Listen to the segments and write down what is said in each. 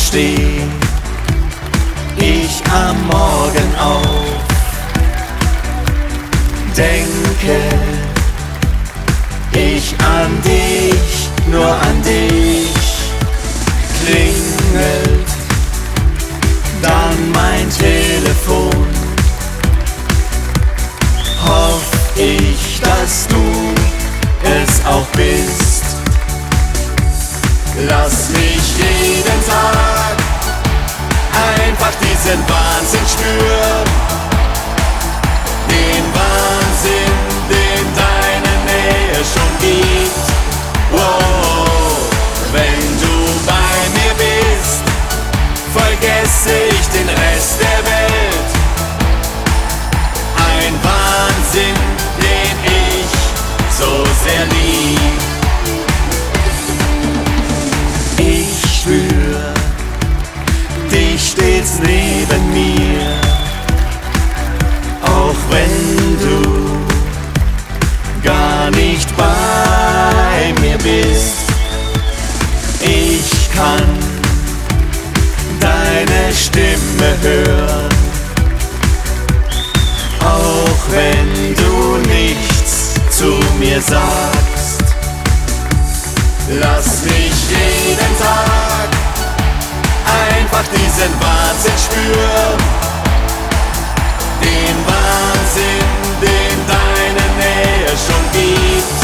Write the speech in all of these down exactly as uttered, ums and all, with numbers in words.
Steh ich am Morgen auf, denke ich an dich, nur an dich. Klingelt dann mein Telefon, hoff ich, dass du es auch bist. Lass mich jeden Tag einfach diesen Wahnsinn spüren. Den Wahnsinn, den deine Nähe schon gibt. Wow, wenn du bei mir bist, vergesse ich den Rest der Welt. Ein Wahnsinn, den ich so sehr lieb. Ich spür dich stets neben mir, auch wenn du gar nicht bei mir bist. Ich kann deine Stimme hören, auch wenn du nichts zu mir sagst. Lass mich jeden Tag einfach diesen Wahnsinn spüren. Den Wahnsinn, den deine Nähe schon gibt.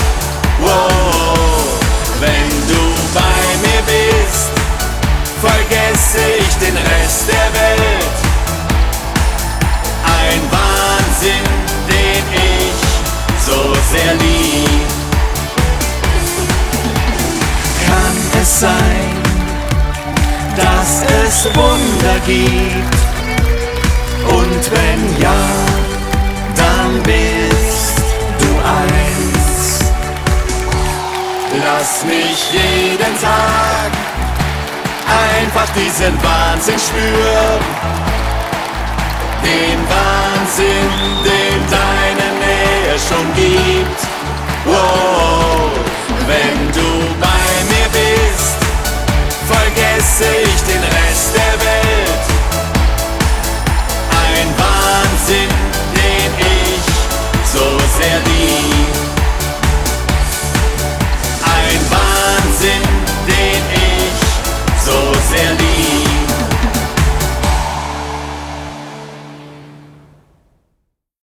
Wow, wenn du bei mir bist, vergesse ich den Rest der Welt. Ein Wahnsinn, den ich so sehr lieb. Kann es sein, dass es Wunder gibt? Und wenn ja, dann bist du eins. Lass mich jeden Tag einfach diesen Wahnsinn spüren. Den Wahnsinn, den deine Nähe schon gibt. Wow, wenn du bei mir bist, vergesse ich den Rest